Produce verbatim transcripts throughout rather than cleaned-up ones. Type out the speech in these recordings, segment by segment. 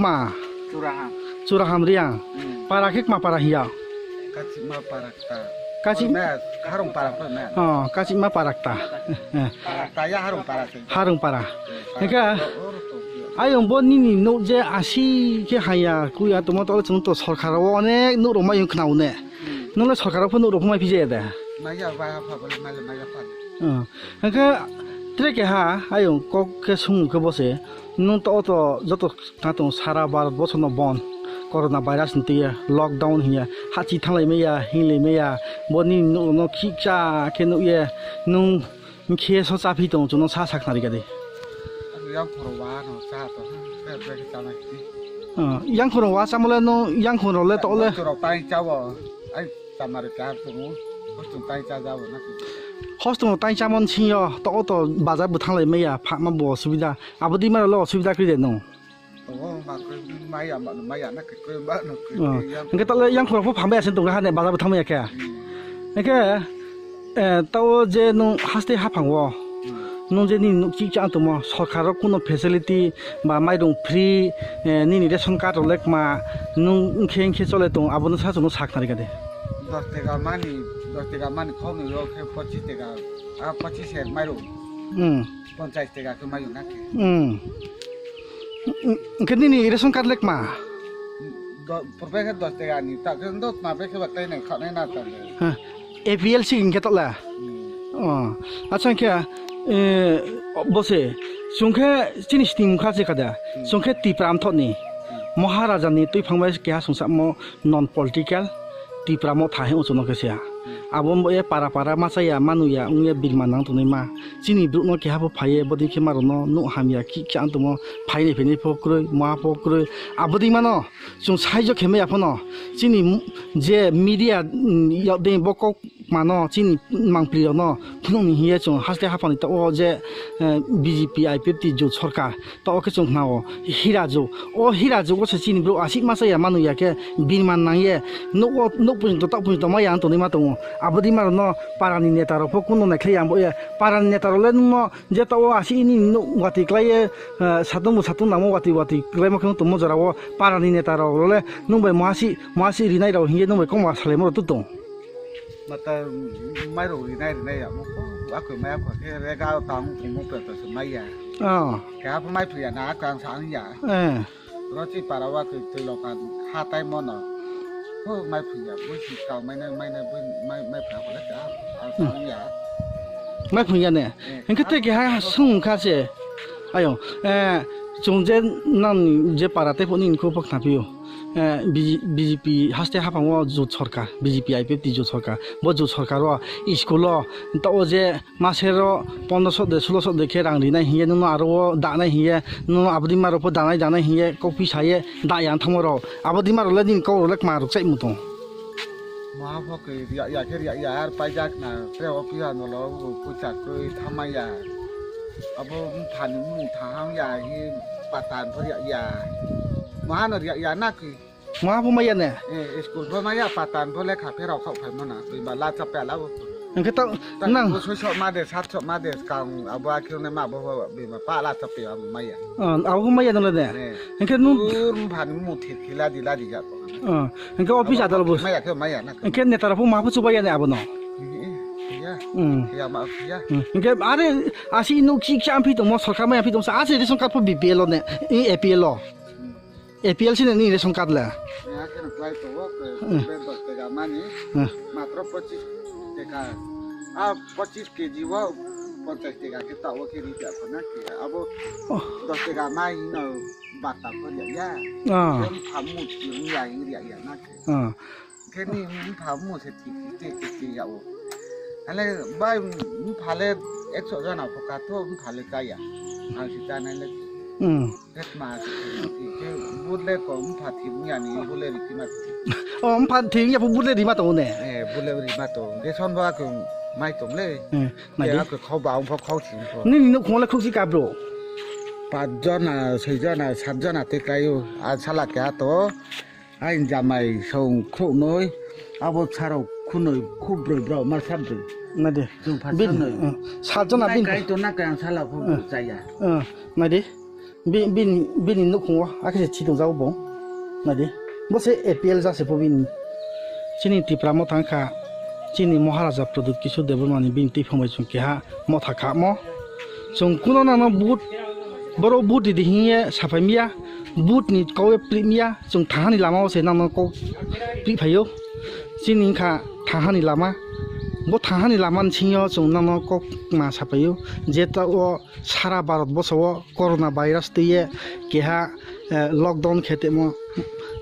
Ma. Churaham. Churaham Riang. Hmm. Para khe kma para hiya? Kachima para kta. Kachi- Mes, Harung para kta mes. Oh, Kachima para kta. Para kta ya Harung para se. Harung para. Para Hingke kta, oh, oh, oh. Ayong bo nini nuk je asi khe haya kuya tongma tole chwng to sorkar o onek nuk rok mayung khna une. Hmm. Nole sorkar o phano nuk rok phano mai phije de. Maya ba ha pha bole male maya pha. Oh. Hingke tre keha ayong kok khe sung khe bose. Nung to oto joto Kha tong sara Bharat boso no bon corona virus ni twi lockdown hiya hachi thanglai maya hinglai maya boni nuk no khikcha khe nuk ye nung khe so cha phi tong chuno sa sakna ri gadi. Yang khoro wa no cha to ha pe pe cha na ki. Ah, yang khoro wa cha mole no yang khoro le to le. Choro tai cha wo ai cha ma ri cha to mo. Hosto tai cha ja wo na ki. Hosto tai cha mon sing yo to oto bazar bu thanglai maya pha ma bo subida abodi ma lo subida kri de no. Tongo, ma khe maya, ma, maya na khe khe ba no khe Oh. khe yang. Hingke tole yang khorok pho phambai asin tongo hane bazar bo thangmaya khe. Hmm. Hingke, eh, tao je nung haste haphang o, Hmm. nung je nini nuk chik cha tongmo, sorkar rok kuno facility ba mairung free, eh, nini ration card rok lekma, nung hingke hingke chole tong, abono sa chwngno sak nari kade. Dos tega mani, dos tega mani khoknwi rok khe pochis tega, ah, pochis her mairung. Hmm. Ponchais tega khe mayo na khe. Hmm. Hingke nini ration card lekma? Do-, purbe khe dos tega ni, ta khe dos ma be khe ba tai nai kha nai na ta le. Ha. A P L C hingke tole? Hmm. Oh. Acha hingke, eh, bose, chwng khe chini sini mukha se kada. Hmm. Chwng khe Tipra amthok ni. Hmm. Maharaja ni twi phang bai keha sungsamo non political Tipra motha he uchuno khe se. Abo mo e para para machaya manuya wngya birma nang tonwi ma. Chini bruk no keha pho phaiye bodi khe maro no nuk hamya ki khe ang tongmo phaini phini pho kroi ma pho kroi. Abodi mano chwng saijo khe maya phano chini m-, je media, mm, yok de bo kok mano chini mangpli rok no phunuk ni hiye chwng haste haphani to o je, eh, B J P I P F T jot sorkar. To o khe chwng khna o hira jug. O hira jugo se chini bwrwi aswk masa ya manu ya khe birman nang ye. Nuk o, nuk puinto, tak puinto ma yang tongwi ma tongo. Abodi ma rokno parani neta rok pho kuno naikhlai yang bo ya. Parani neta rok le nungno je to o aswk ini nuk watwi klai ye, eh, satung bo satung nangmo watwi watwi klaimo khe nung tongmo jora o parani neta rok le nung bai muhasi, muhasi rinai rok hinkhe nung bai kokma salaimo rok tong. Mata mairok rinai rinai ya, moko akoi maya kho khe rega tang kumo pe pe se maya. Oh. Khe apo mai phiya na kang sang ya. Eh. Rochi para wa khe twi lokan hatai mono. Ko mai phiya, bo si kang mai na, mai na, bo mai, mai phiya ko le ka, ang sang ya. Mai phiya ne. Eh. Hingke te ke ha sung kha se. Ayo, eh, chwng je nang je para tei phone ni kho bwkhna phio. Eh, B J, B J P haste hapang o jot sorkar, B J P I P F T jot sorkar. Bo jot sorkar o school o to o je masero pondro so de, sulo so de khe rang rinai hiye, nono aro o danai hiye, nono abodi ma rok pho danai danai hiye, kok pisa ye da yang thangmo rok. Abodi ma rok le nini kok rok le kma rok chai mutung. Maha pho khe riya ya khe riya ya ar paijak na tre o phiya no lo pucha khe thamaya. Abo bupha ni mung thahang ya hi patan pho riya ya. Maha no riya ya na khe. Maha pho maya ne? Eh, school pho maya patan pho lekha pherok khok phai mona. Twi ba la chapya la bo. Hingke to Ta nang bo soi sok ma de, sat sok ma de, kang abo akhir ne ma bo bima pa la chapya abo maya. Ah, abo pho maya dong le ne? Eh. Hingke nung Tur bupha ni mung thik thila di la di ya. Ah, hingke office adal bo. Maya khe maya na. Hingke neta rok pho maha pho chubaya ne abo no? Iya. Hmm. Iya ma iya. Hmm. Hingke are asi nuk chik cha amphi tongmo sorkar mai amphi tongsa asi ration card pho B P L o ne, i A P L o. Hmm. A P L C ni ration card le. Ya khe no kwlai tongo, Hmm. be dos tega mani, Hmm. matro pochis tega. A pochis K G o ponchas tega khe ta o khe ri ja ko na khe. Abo Oh. dos tega mai no bata ko ya ya. Ah. Khe phamu ti ya ya ya na khe. Ah. Khe ni bupha bumung se thik thik thik thik ya o. Hale bai bupha le ekso jana pho ka tho bupha le cha ya. Ang se cha nai le. Hmm. Khe ma se thik thik khe but le ko bupha thik ya ni but le ri ki ma. Oh, bupha thik ya pho but le ri ma to ne. Eh, but le ri ma to. Ge son ba ko mai tong le. Hmm. Nai Ge di. Ko khau ba ang pho khau si pho. Nini nuk khong le khuk si ka bro. Pach jana, soi jana, sat jana te kai o. A sala khe a to. Aini jamai song khoknwi, abo sarok khunwi, khubrwi borok ma sabri. Nadi. Chwng pha Bin, sabnwi. Eh, sajona Nai bin. Kai to na kai ang sala pho Eh. Chaya. Eh, nadi. Bi-, bini, bini nukhungo akhe se chitongjao bo. Naidi. Bo se A P L jase po bini. Chini Tipra Motha wngkha, chini Maharaja Pradyut Kishore Debbarmani bini twiphang bai chwng keha motha kha mo. Chwng kuno nangno vote, boro vote ridi hiye saphai miya, vote ni kau ye pri miya, chwng thahani lama o se nangno kok pri phaio. Chini wngkha thahani lama. Bo thahani lama ni singyo chwng nangno kok ma saphaio. Je ta o Sara Bharat boso o corona virus twi ye keha, eh, lockdown khe temo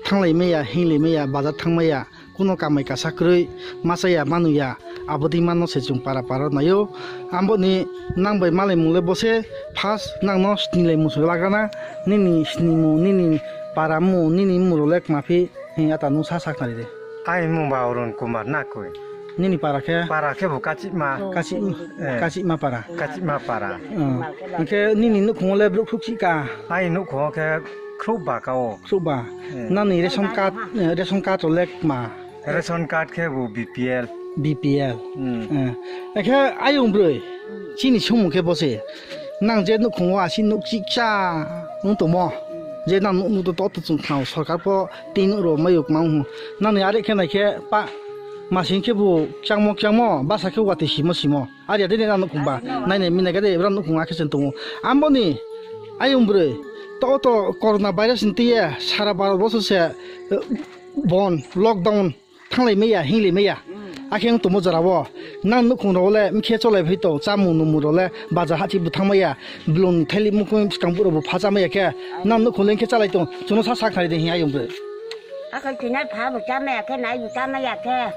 thanglai maya, hinglai maya, bazar thang maya, kuno kamai kasa kwrwi machaya manuya, aboni manno se chwng para para naio. Amboni nang bai malai mung le bo se first nangno snilai muchung lagrana, nini snimu, nini paramu, nini muro le kma phi, hinga ta nung sa sak nari de. Ai mung ba Arun Kumar na koi. Nini para khe? Para khe bo Kachima. Kachi-, Eh. Kachima para. Kachima para. Hmm. Hingkhe nini nukhungo le bruk thuk chika? Ai nukhungo khe khrup ba ka o. Khrup ba. Eh. Nani ration card, eh, ration card rok le ma? Ration card khe bo B P L. B P L. Hmm. Eh. Hingkhe ayung broi. Chini sumung khe bo se. Nang je nukhungo asi nuk chiksa wng tongmo. Je nang nuk nuk to to chwng khna o sorkar po tin ro mayuk mang. Nani are khe nai khe pa masing khe bo changmo changmo basa khe wati simo simo. Ari ade ni nang nukhung ba. Nai nai minai gade ram nukhung akhe sen tongo. Amboni ayung broi. To to corona virus ni tiye sara Bharat boso se, eh, bon lockdown. Thanglai maya, hinglai maya. Akhe ang tongmo jora o. Nang nukhung rok le mkhe cholai phai to, chamung numung rok le baja hachi bo thang maya. Blong thaili mukung skang buro bo phacha maya khe. Nang nukhung le mkhe chalai tong. Chuno sa sak thari de hiya yung bro. Akai kinai pha bo cha maya khe, nai bo cha maya khe.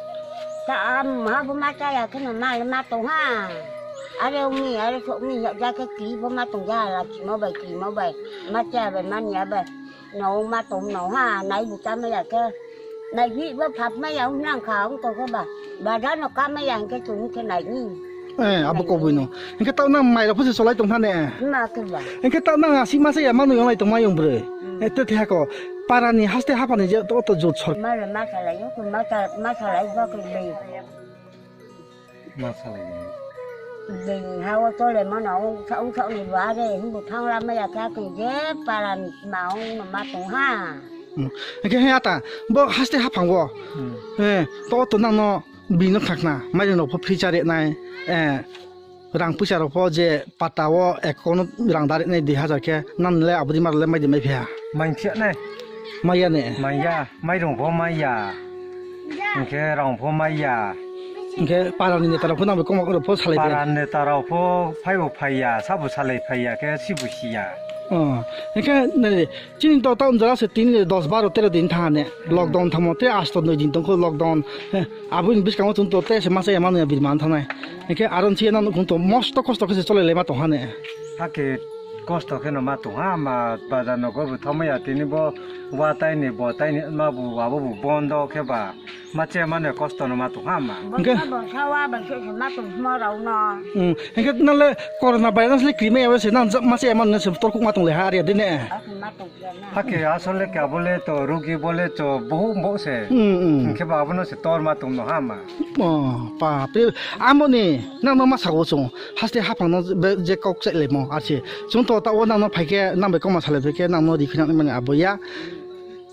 Ta am ha bo ma cha ya khe no ma le ma tong ha. Are umi, are so umi ya ja khe ki bo ma tong ja la ki mo bai, ki mo bai. Ma cha bai, ma nya bai. No ma tong no ha, nai bu ta ma ya khe. Nai bi ba phap ma ya nang kha ong to khe ba. Ba da no ka ma ya khe chung khe nai ni. Eh, abo ko bui no. Hingkhe tao nang mai rok phusi solai tong thane. Ma khe ba. Hingkhe tao nang asi ma sa ya manu yong lai tong ma yong bre. Hmm. Eh, te the ko. Para ni haste hapha ni je to to jot sor. Ma le ma sa lai yo, ma sa, ma sa lai ba khe le. Ma salai ni. Bini ha o chole mano, ong sa, ong sa ni ba re, hindu thang la maya kha khe je para ni ma ong no ma tong ha. Hmm. Hingkhe he ata, bo haste haphang o. Hmm. Eh, to to nang no bini no khakna, mai no pho free chare nai. Eh, rang puisa rok pho je pata o account o rang direct nai dui hazar khe, nang le aboni mar le mai de mai phiya. Mai phiya nai. Mai ya ne. Mai ya. Mairung pho mai ya. Hingkhe rang pho mai ya. Hingkhe para ni neta rok pho nang bai kok ma kok rok pho salai de. Para neta rok pho phai bo phai ya, sabo salai phai ya khe si bo si ya. Oh. Hingkhe nai chini to town jora se tin dos baro tero din tha ne. Hmm. Lockdown thamo te asto noi din tong kho lockdown. Eh, aboni bwskango chwng to te se masa ya manu ya birman thanai. Hingkhe aron si nang nukhung to mosto kosto khe se cholai lai ma tong ha ne. Hakhe kosto kheno ma tong ha, ma bazar nogo bo thangma ya, tini bo wa taini, bo taini, ma bo, abo bo bondo khe ba, ma che mane kosto no ma tong ha ma. Hingke? Bo sa wa ba se se ma tong mo rao no. Hmm, hingke nang le corona virus le krima ya se nang ma che mane se torkuk ma tong le ha ari de ne. Ak ma tong ya na. Hakhe asole khe abo le to rugi bo le to bohu bo se. Hmm, hmm. Hingke ba abo no se tor ma tong no ha ma. Oh, pa, pe, amo ni, nang no ma sa wo chung. Haste haphang no be, je kok chai le mo, arsi. Chwng to ta o nang no phai khe, nang bai kok ma salai phai khe, nang no ri phinang mani abo ya.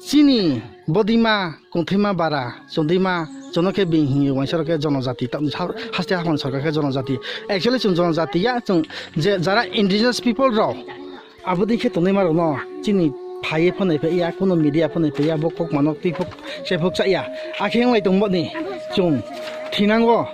Chini bodima, kongthaima bara, chondima, chono khe bini hini waisa rok khe jonojati, ta, ha-, haste haphang sarkar khe jonojati. Actually chwng jonojati ya, chwng je jara indigenous people rok, abo dei khe tongnai ma rok no chini phai ye phano phai ya, kuno media phano phai ya, bo kok mano twi phok se phok cha ya. Akhe wng lai tong boni chwng thinango.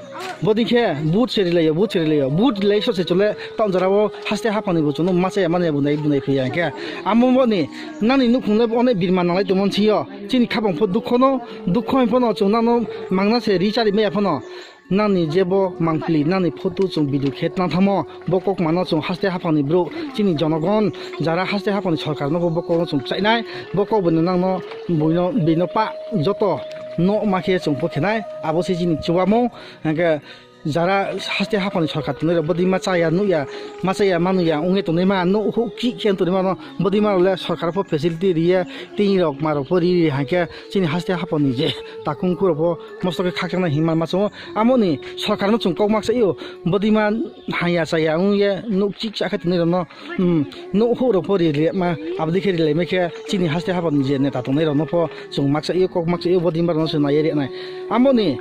Bodei khe vote se rilaio, vote se rilaio, vote rilai sose chole town jora o haste haphang ni bo chwngno machaya mani bunai bunai phiya hwnkhe. Amo boni nani nukhung le onek birma nanglai tongmani sio chini khapang pho dukho no, dukho hai phano chwng nano mangna se ri chari maya phano nani jebo mangpili nani photo chwng video khe tang thamo. Bo kok mano chwng haste haphangni bwrwi chini jonogon jara haste haphangni sorkar no bo kok no chwng chainai. Bo kok bini nangno buino bino pa joto no ma khe chwng pho khenai abo se chini chubamo hwnkhe Jara haste haphani sorkar tongnai rok bwdwi ma chaya nukya, ma chaya ma nukya wngwi tongnai ma nuk huk chik khe tongnai mano bwdwi ma rok le sorkar pho facility riya tini rok ma rok pho ri ri hai khe chini haste haphani je takung khu rok pho mosto khe khakchangna hinma ma chungo. Amoni sorkar no chwng kok mak sa io bwdwi ma haya chaya wngwi nuk chik cha khe tongnai rok no Hmm, nuk huk rok pho ri ri ma abdi khe ri lai mai khe chini haste haphani je neta tongnai rok no pho chwng maksa io kok maksa io bwdwi ma rok no se nai ri nai. Amoni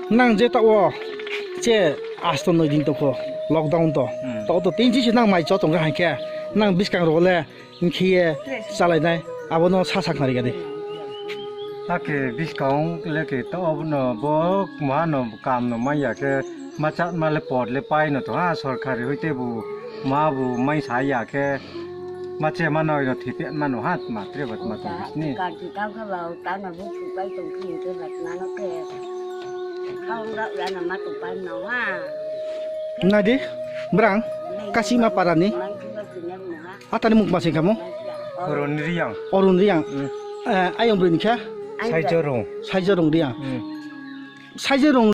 nang je ta o che asto noi din tokho lockdown to. Hmm. To to tin chi se nang mai cho tong hai khe nang biskang rok le hing khe ye chalai nai abo no sa sak nari gadi. Hakhe biskang le khe to obo no bo ma no kam no mai ya khe ma cha ma le pot le pai no to ha sorkari hoi te bu ma bu mai sa ya khe ma che ma noi no thipe ma no ha ma tre bat ma to ni. Ka ji ka ka ba ta na bu chu pai tong ki te bat ma no ke. Ka ong ra ya na ma to pai no ha. Nadi brang kasi ma parani. Mai ki ba ki ne mo ha. Atani mukma sing kamo? Orun Riyang. Orun Riyang. Hmm. Eh, ayong bini kha? Saijorung. Saijorung Riyang. Hmm. Saijorung